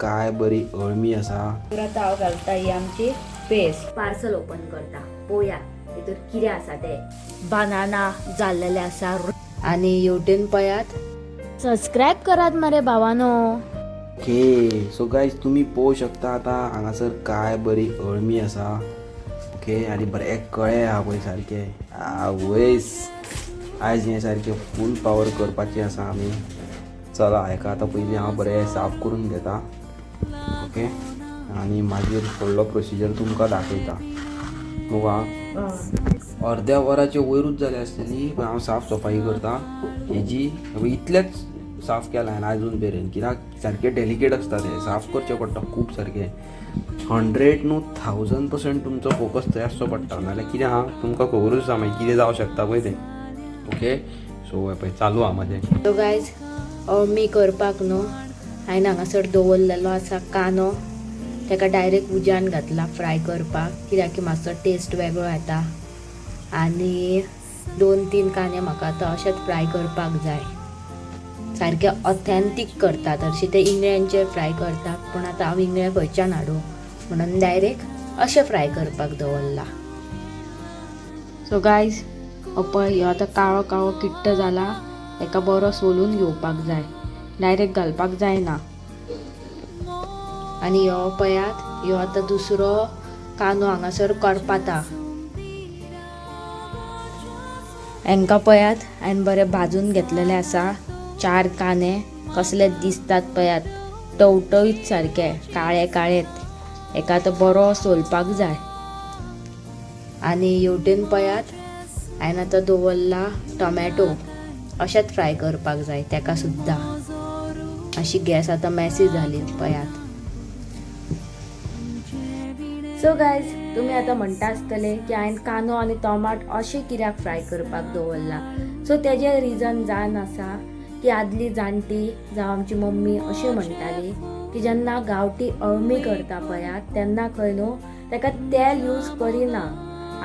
काय बरी अळमी आसा. आतां हांव घालता ही आमची पेस्ट. पार्सल ओपन करता, पोया तितूर कितें आसा तें. बनाना जाल्लेले आसा आनी हेवटेन पळयात. सबस्क्रायब करात मरे भावानो. ओके, सो गायज, तुमी पळोवंक शकता आतां हांगासर काय बरी अळमी आसा. ओके, आनी बरे कळे आहा पळय सारके. आवयस, आयज हें सारकें फूल पावर करपाचें आसा आमी. चला, हेका आतां पयलीं हांव बरें साफ करून घेता. ओके, आनी मागीर फुडलो प्रोसिजर तुमकां दाखयता. न्हू आं, अर्द्या वराचे वयरूच जाल्या आसतली, पण हांव साफ सफाई करता हेजी. इतलेंच साफ केलां हांवें आजून मेरेन, कित्याक सारकें डेलिकेट आसता तें, साफ करचें पडटा खूब सारकें. 100 न्हू, 1000% तुमचो फोकस थंय आसचो पडटा, नाल्यार कितें आहा तुमकां खबरूच आसा मागीर कितें जावं शकता पळय तें. ओके, सो हें पळय चालू आहा म्हाजें. सो गायज, अळमी करपाक न्हू हांवें हांगासर दवरलेलो आसा कांदो. ताका डायरेक्ट उज्यान घातला फ्राय करपाक, कित्याक की मातसो टेस्ट वेगळो येता. आनी 2-3 कांदे म्हाका आतां अशेंच फ्राय करपाक जाय. सारके ऑथेंटीक करतात हरशीं ते इंगळ्यांचेर फ्राय करतात, पूण आतां हांव इंगळे खंयच्यान हाडूं म्हणून डायरेक्ट अशें फ्राय करपाक दवरला. सो गायज, पळय, ह्यो आतां काळो काळो किट्ट जाला. हेका बरो सोलून घेवपाक जाय, डायरेक्ट घालपाक जायना. आनी ह्यो पळयात, ह्यो आतां दुसरो कांदो हांगासर करपाता. हेंकां पळयात, हांवें बरें भाजून घेतलेले आसा. चार कांदे कसले दिसतात पळयात, टवटवीत सारके काळे काळेत. हेका आतां बरो सोलपाक जाय. आनी हेवटेन पळयात, हांवें आतां दवरला टोमॅटो, अशेंच फ्राय करपाक जाय तेका सुद्दां. अशी गॅस आतां मेसी जाली पळयात. सो गायज, तुमी आतां म्हणटा आसतले की हांवें कांदो आनी टोमाट अशें कित्याक फ्राय करपाक दवरला. सो तेजें रिजन जावन आसा की आदली जाणटी जावं आमची मम्मी अशें म्हणटाली की जेन्ना गांवठी अळमी करता पळयात, तेन्ना खंय न्हू तेका तेल यूज करिना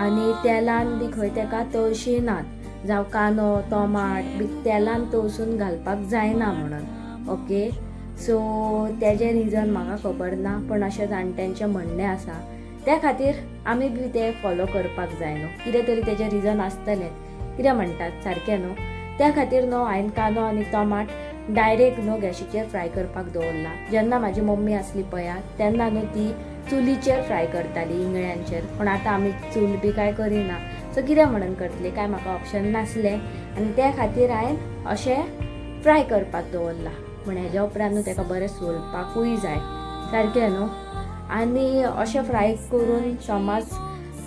आनी तेलान बी खंय तेका तळशी नात, जावं कांदो टोमाट बी तेलान तळसून घालपाक जायना म्हणून. ओके, सो तेजें रिजन म्हाका खबर ना, पण अशें जाणट्यांचें म्हणणें आसा, त्या खातीर आमी बी तें फॉलो करपाक जाय न्हू. कितें तरी तेजें रिजन आसतलें, कितें म्हणटात, सारकें न्हू? त्या खातीर न्हू हांवें कांदो आनी टोमाट डायरेक्ट न्हू गॅशीचेर फ्राय करपाक दवरला. जेन्ना म्हाजी मम्मी आसली पळयात, तेन्ना न्हू ती चुलीचेर फ्राय करताली, इंगळ्यांचेर. पूण आतां आमी चूल बी कांय करिना, सो कितें म्हणून करतली, कांय म्हाका ऑप्शन नासलें आनी त्या खातीर हांवें अशें फ्राय करपाक दवरला. पूण हेज्या उपरांत न्हू तेका बरें सोलपाकूय जाय, सारकें न्हू? आनी अशें फ्राय करून समज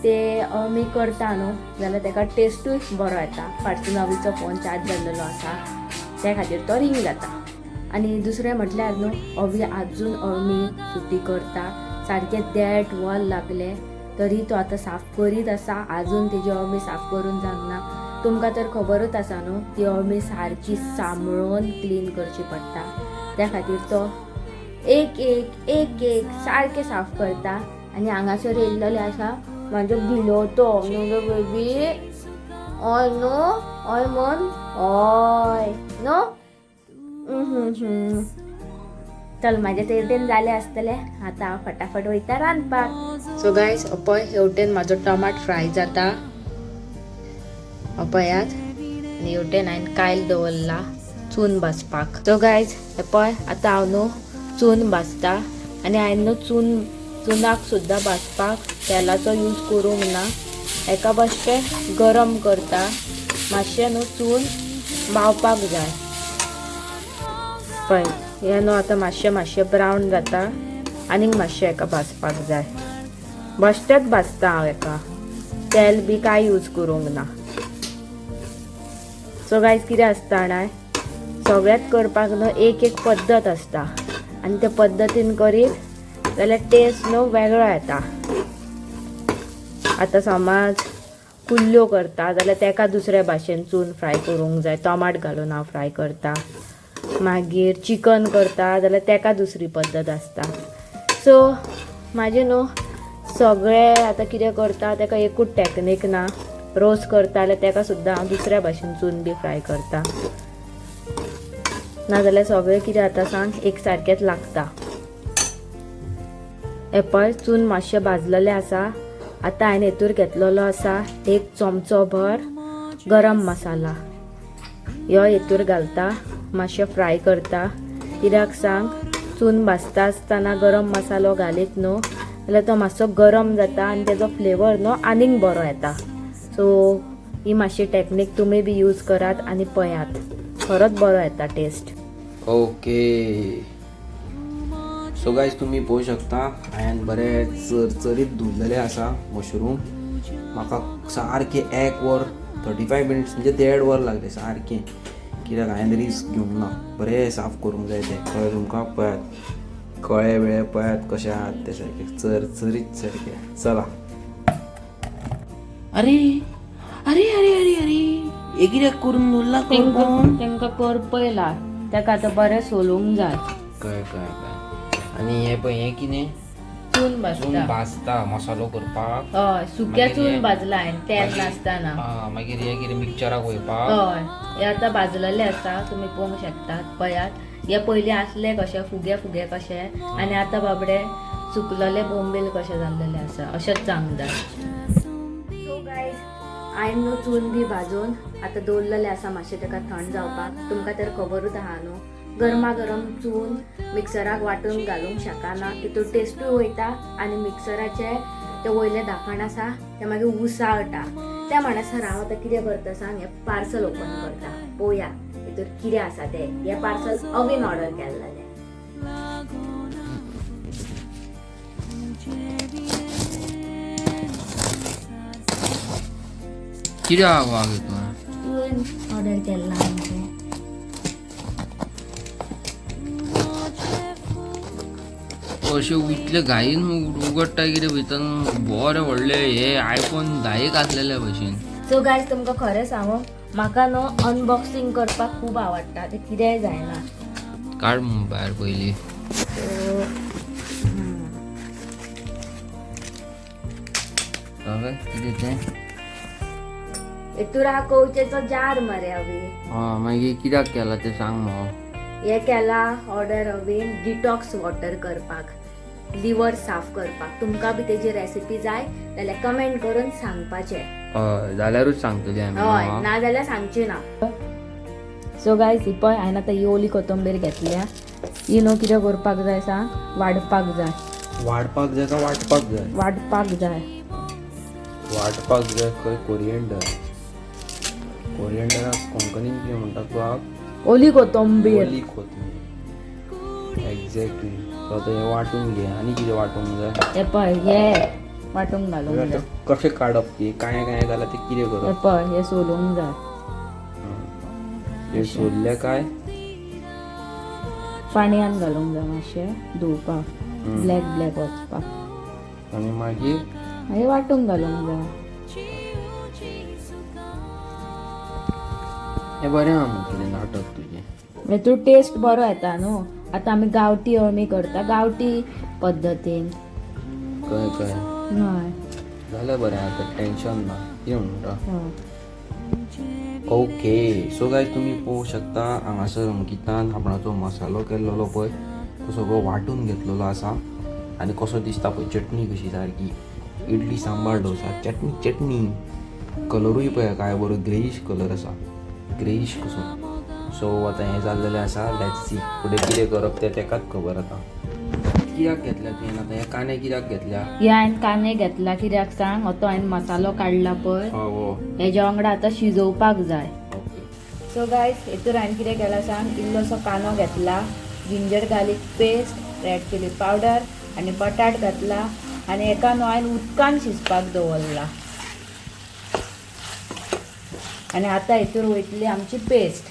ते अळमी करता न्हू जाल्यार तेका टेस्टूय बरो येता. फाटसून नवीचो फोन चार्ज जाल्लेलो आसा, त्या खातीर तो रिंग जाता. आनी दुसरें म्हटल्यार न्हू, अवी आजून अळमी सुटी करता, सारकें देठ वल लागलें तरी तो आतां साफ करीत आसा. आजून तेजी अळमी साफ करून जावंक ना. तुमकां तर खबरूच आसा न्हू, ती अळमी सारकी सांबाळून क्लीन करची पडटा. त्या खातीर तो एक एक एक एक सारकें साफ करता. आनी हांगासर येयल्लेलें आसा म्हाजो भिलोतो, न्हू गो बेबी? हय न्हू? हय म्हण, हय न्हू. चल, म्हाजें तेवटेन जालें आसतलें, आतां हांव फटाफट वयता रांदपाक. सो गायज, पळय, हेवटेन म्हाजो टमाट फ्राय जाता पळयात आनी हेवटेन हांवें कायल दवरला चून भाजपाक. सो गायज, हे पळय, आतां हांव न्हू चून भाजता आनी हांवें न्हू चुनाक सुद्दां भाजपाक तेलाचो यूज करूंक ना. हेका बेश्टें गरम करता मातशें न्हू, चून मावपाक जाय. पळय, हें न्हू आतां मातशें मातशें ब्रावन जाता. आनीक मातशें हेका भाजपाक जाय. बेश्टेंच भाजता हांव हेका, तेल बी कांय यूज करूंक ना. सो गायज, कितें आसता जाणाय, सगळेंच करपाक न्हू एक एक पद्दत आसता आनी त्या पद्दतीन करीत जाल्यार टेस्ट न्हू वेगळो येता. आतां समज कुल्ल्यो करता जाल्यार तेका दुसऱ्या भाशेन चून फ्राय करूंक जाय, टोमाट घालून हांव फ्राय करता. मागीर चिकन करता जाल्यार तेका दुसरी पद्दत आसता. सो म्हाजें न्हू सगळें आतां कितें करता तेका एकूच टॅक्नीक ना. रोस करता जाल्यार तेका सुद्दां हांव दुसऱ्या भाशेन चून बी फ्राय करता, नाजाल्यार सगळें कितें जाता सांग, एक सारकेंच लागता. हे पळय चून मातशें भाजलेलें आसा. आतां हांवें हेतूर घेतलेलो आसा 1 चमचो भर गरम मसाला. ह्यो हेतूर घालता, मातशें फ्राय करता. कित्याक सांग, चून भाजता आसतना गरम मसालो घालीत न्हू जाल्यार तो मातसो गरम जाता आनी तेजो फ्लेवर न्हू आनीक बरो येता. सो ही मातशी टॅक्नीक तुमी बी यूज करात आनी पळयात, खरोच बरो येता टेस्ट. ओके सो गायज तुमी पळोवंक शकता हांवें बरें चरचरीत धुवलेलें आसा मशरूम. म्हाका सारकें 1 वर 35 मिनट्स म्हणजे 1.5 वर लागलें सारकें, कित्याक हांवें रिस्क घेवंक ना. बरें साफ करूंक जाय तें, कळ्ळें तुमकां? पळयात कळे बिळे पळयात कशें आहात ते सारके चरचरीत सारके. चला. अरे अरे अरे अरे अरे हे कित्याक करून दवरला कोण? तांकां कर पयला ताका आतां बरें सोलूंक जाय. कळ्ळें कळ्ळें कळ्ळें. आनी हें पळय हें कितें चून चून भाजता. भाजता मसालो करपाक. हय, सुक्या चून भाजला हांवें तेल नासतना. मागीर हें कितें मिक्सचराक वयपाक. हय, हे आतां भाजलेले आसा, तुमी पळोवंक शकतात. पळयात हे पयलीं आसले कशे फुगे फुगे कशे आनी आतां बाबडे सुकलेले बोंबील कशे जाल्लेले आसा, अशेंच जावंक जाय. सो गायज हांवें न्हू चून बी भाजून आतां दवरलेलें आसा मातशें ताका थंड जावपाक. तुमकां तर खबरूच आहा न्हू, गरमा गरम चून मिक्सराक वांटून घालूंक शकना, तितून टेस्टूय वयता आनी मिक्सराचें तें वयलें धाकण आसा तें मागीर उसाळटा. त्या म्हणसर हांव आतां कितें करता सांग, हें पार्सल ओपन करता, पळोवया हितूर कितें आसा तें. हें पार्सल अवीन ऑर्डर केल्लेलें. कितें आहा गो हितून? तुवें ऑर्डर केल्लां आमचें. अशें इतले घाईन उगडटा कितें भितर बरें व्हडलें हे आयफोन 10 आसलेल्या भशेन. सो गायज तुमकां खरें सांगू, म्हाका न्हू अनबॉक्सिंग करपाक खूब आवडटा, तें कितेंय जायना. काड भायर पयलीं. सो कितें तें? हेतूर आहा कंवचेचो जार मरे अवी. आं मागीर कित्याक केला तें सांग म्हाका. हे केला ऑर्डर अवीन डिटॉक्स वॉटर करपाक, लिवर साफ करपाक. तुमकां बी तेजी रेसिपी जाय जाल्यार कमेंट करून सांगपाचें. हय जाल्यारूच सांगतली आमी. हय, ना जाल्यार सांगची ना. सो गायज ही पळय हांवें आतां ही ओली कोथंबीर घेतल्या. ही न्हू कितें करपाक जाय सांग, वाडपाक जाय. वाडपाक जाय काय वांटपाक जाय? वाडपाक जाय. वांटपाक जाय खंय? कोरियंडर. कोरियंडराक कोंकणीन कितें म्हणटा तूं? ओली कोथंबीर. ओली कोथमीर. एक्झॅक्टली. सो आतां हें वांटून घे. आनी कितें वांटूंक जाय? हे पळय हे वांटूंक घालूंक जाय. आतां कशें काडप ती कांय कांय जाल्यार तें कितें हे करप? पळय हे सोलूंक जाय. हे सोडले काय पाणयान घालूंक जाय मातशें धुवपाक, ब्लॅक ब्लॅक वचपाक. आनी मागीर मागीर वांटूंक घालूंक जाय. हें बरें आहा मग कितें नाटक तुजें. हेतून टेस्ट बरो येता न्हू. आतां आमी गांवठी अळमी करता, गांवठी पद्दतीन. कळ्ळें कळ्ळें. हय. जालें बरें आतां टेंशन ना. कितें म्हणटा? हय. ओके सो गायज तुमी पळोवंक शकता हांगासर अंकितान आपणाचो मसालो केल्लो पळय तो सगळो वांटून घेतलेलो आसा. आनी कसो दिसता पळय, चटणी कशी सारकी इडली सांबार डोसा चटणी चटणी. कलरूय पळय काय बरो ग्रेयीश कलर आसा, ग्रेयीश कसो. सो आतां हें जाल्लेलें आसा. Let's see फुडें कितें करप तें तेकाच खबर. आतां कित्याक घेतल्या तुवें आतां हे कांदे कित्याक घेतल्या? हे हांवें कांदे घेतला कित्याक सांग, हो हांवें मसालो काडला पळय हो. हेज्या वांगडा आतां शिजोवपाक जाय. ओके. सो गायज हेतूर हांवें कितें केलां सांग, इल्लोसो कांदो घेतला, ginger garlic paste, red chilli powder आनी बटाट घातला आनी हेका न्हू हांवें उदकान शिजपाक दवरला. आनी आतां हितूर वयतली आमची पेस्ट.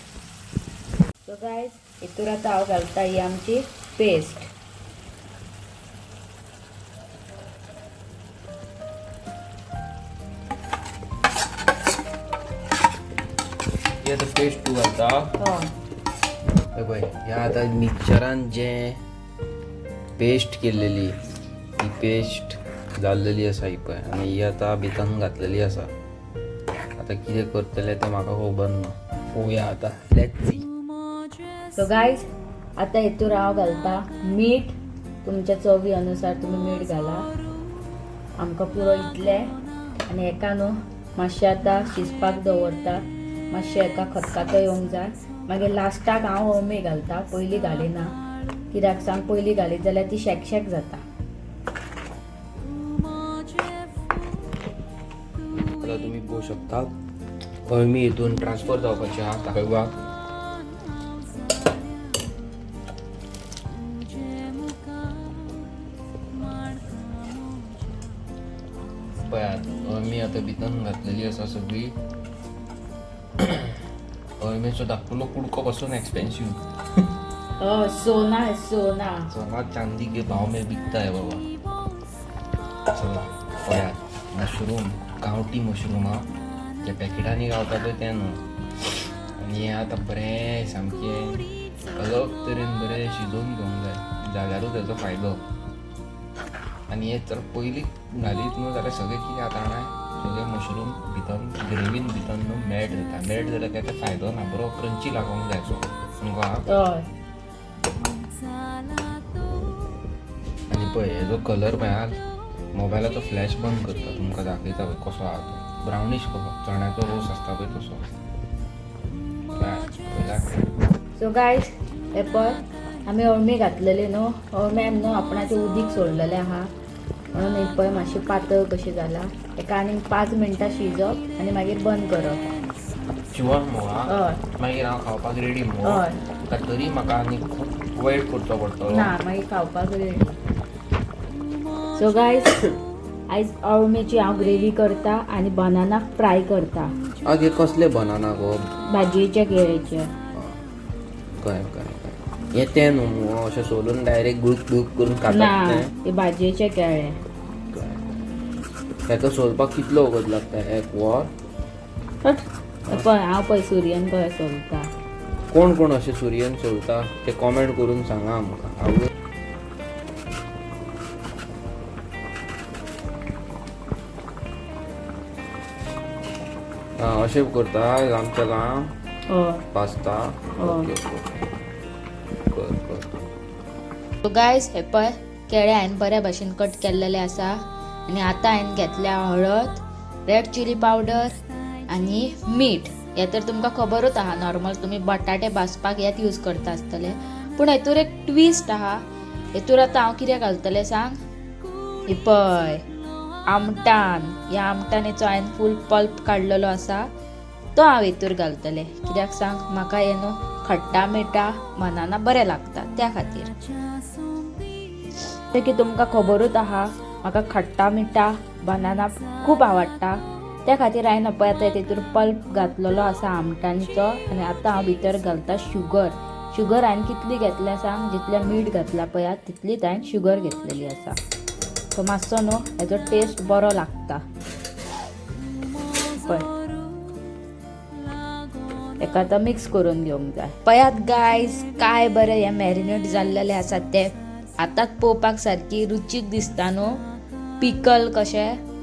सो गायज हितूर आतां हांव घालता ही आमची पेस्ट. ही आतां पेस्ट तूं घालता? हय. हे पळय ह्या आतां मिक्सचरान जे पेस्ट केल्लेली ती पेस्ट जाल्लेली आसा ही पळय, आनी ही आतां भितन घातलेली आसा. आतां कितें करतले तें म्हाका खबर ना, पळोवया आतां. Let's see. So guys आतां हितूर हांव घालता मीठ, तुमच्या चवी अनुसार तुमी मीठ घाला. आमकां पुरो इतलें. आनी हेका न्हू मातशें आतां शिजपाक दवरता. मातशें हेका खतखतो येवंक जाय. मागीर लास्टाक हांव अळमी घालता, पयलीं घालिना. कित्याक सांग, पयलीं घालीत जाल्यार ती शेकशेक जाता. आता तुम्ही पळोवंक शकता अळमी हितून ट्रान्सफर जावपाची आहा दाखोवपाक. पळयात अळमी आतां भितन घातलेली आसा सगळी. अळमेचो धाकटुलो कुडको पासून एक्सपेन्सिव. हय, सोना सोना. सोना चांदी के भाव में बिकता है बाबा. चला पळयात मशरूम, गांवठी मशरूम हा, जे पॅकेटांनी गावता पळय ते न्हू. आनी हें आतां बरें सामकें अलग तरेन बरें शिजोवन घेवंक जाय, जाल्यारूच तेजो फायदो. आनी हें जर पयलीं घालीत न्हू जाल्यार सगळें कितें जाता जाणा, सगळें मशरूम भितर ग्रेवीन भितर न्हू मेल्ट जाता. मेल्ट जाल्यार तेका फायदो ना, बरो क्रंची लागोंक जाय सो मुगो हा. हय. आनी पळय हेजो कलर पळय, मोबायलाचो फ्लॅश बंद करता, तुमकां दाखयता पळय कसो आहा तो, ब्रावनीश कसो चण्याचो रोस आसता पळय तसो. पळय, पळयला. सो गायज, हे पळय आमी अळमी घातलेली न्हू, अळम्यान न्हू आपणाचें उदीक सोडलेलें आहा, म्हणून हे पळय मातशें पातळ कशें जालां. हेका आनीक 5 मिनटां शिजप आनी मागीर बंद करप. शिवण मुगो हा. हय. मागीर हांव खावपाक रेडी मुगो? हय. काय तरी म्हाका आनी खूब वेट करचो पडटलो? ना, मागीर खावपाक रेडी. सो गायज, आयज अळमेची हांव ग्रेवी करता आनी बनाना फ्राय करता. आगे कसले बनाना गो? भाजयेच्या केळ्याचे. कळ्ळें कळ्ळें कळ्ळें. हें तें न्हू मुगो, अशें सोलून डायरेक्ट गुळूक गुळूक करून ना. खातात तें? ते भाजयेचे केळे. कळ्ळें. हेका सोलपाक कितलो वगत लागता, एक वर? पळय, हांव पळय सुरयेन कशें सोलता. कोण कोण अशें सुरयेन सोलता ते कॉमेंट करून सांगा आमकां. आवय. आं, अशें करता, लांबच्या लांब. हय. पास्ता. हय. ओके ओके, कर कर. सो गायज, हे पळय केळे हांवें बऱ्या भाशेन कट केल्लेले आसा. आनी आतां हांवें घेतल्या हळद, रेड चिली पावडर आनी मीठ. हें तर तुमकां खबरूच आहा, नॉर्मल तुमी बटाटे भाजपाक हेत यूज करता आसतले. पूण हेतूर एक ट्विस्ट आहा. हेतूर आतां हांव कितें घालतलें सांग? ही पळय आमटान. ह्या आमटानेचो हांवें फूल पल्प काडलेलो आसा, तो हांव हेतूर घालतलें. कित्याक सांग, म्हाका हें न्हू खट्टा मिठा बनाना बरें लागता त्या खातीर. जशें की तुमकां खबरूच आहा, म्हाका खट्टा मिठा बनाना खूब आवडटा. त्या खातीर हांवें पळय आतां तेतूर पल्प घातलेलो आसा आमटाणीचो. आनी आतां हांव भितर घालता शुगर. शुगर हांवें कितली घेतल्या सांग? जितलें मीठ घातलां पळयात तितलीच हांवें शुगर घेतलेली आसा. सो मातसो न्हू हेजो टेस्ट बरो लागता. पळय, हेका आतां मिक्स करून घेवंक जाय. पळयात गायज, काय बरें हें मॅरिनेट जाल्लेलें आसा तें. आतांच पळोवपाक सारकी रुचीक दिसता न्हू, पिकल कशें.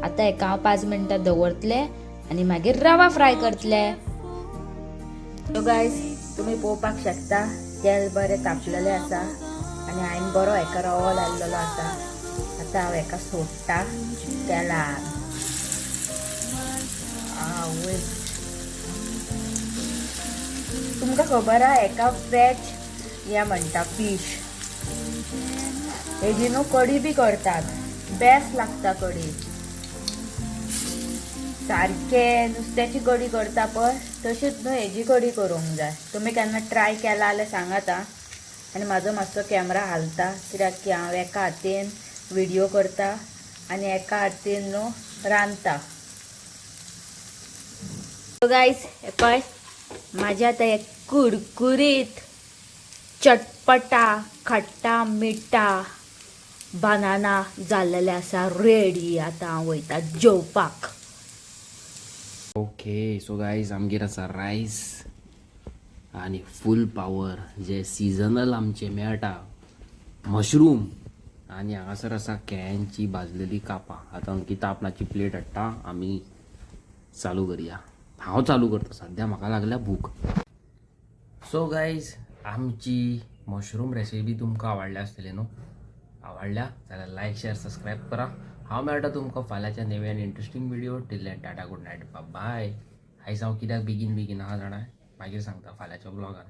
आतां हेका हांव 5 मिनटां दवरतलें आनी मागीर रवा फ्राय करतले. सो गायज, तुमी पळोवपाक शकता तेल बरें तापलेलें आसा आनी हांवें बरो हेका रवो लायलेलो आसा. आतां हांव हेका सोडटा तेलान. आवय, तुमकां खबर आहा हेका वेज हें म्हणटा, फीश. हेजी न्हू कडी बी करतात, बेस्ट लागता कडी. सारकें नुस्त्याची कडी करता पळय तशीच न्हू हेजी कडी करूंक जाय. तुमी केन्ना ट्राय केला जाल्यार सांगात आं. आनी म्हाजो मातसो कॅमरा हालता, कित्याक की हांव एका हातीन व्हिडियो करता आनी एका हातीन न्हू रांदता. गायज, हे पळय म्हाज्या आतां हे कुरकुरीत चटपटा खट्टा मिठा बनाना जाल्लेले आसा रेडी. आतां हांव वयता जेवपाक. ओके, सो गायज, आमगेर आसा रायस आनी फूल पावर जे सिजनल आमचे मेळटा मशरूम, आनी हांगासर आसा केळ्यांची भाजलेली कापां. आतां अंकिता आपणाची प्लेट हाडटा, आमी चालू करया. हांव चालू करता, सद्या म्हाका लागल्या भूक. सो गायज, आमची मशरूम रेसिपी तुमकां आवडल्या आसतली न्हू? आवडल्या जाल्यार लायक शेअर सबस्क्रायब करा. हांव मेळटा तुमकां फाल्यांच्या नव्या आनी interesting video. Till then tata, good night, bye. आयज हांव कित्याक बेगीन बेगीन आहा जाणा, मागीर सांगता फाल्यांच्या ब्लॉगान.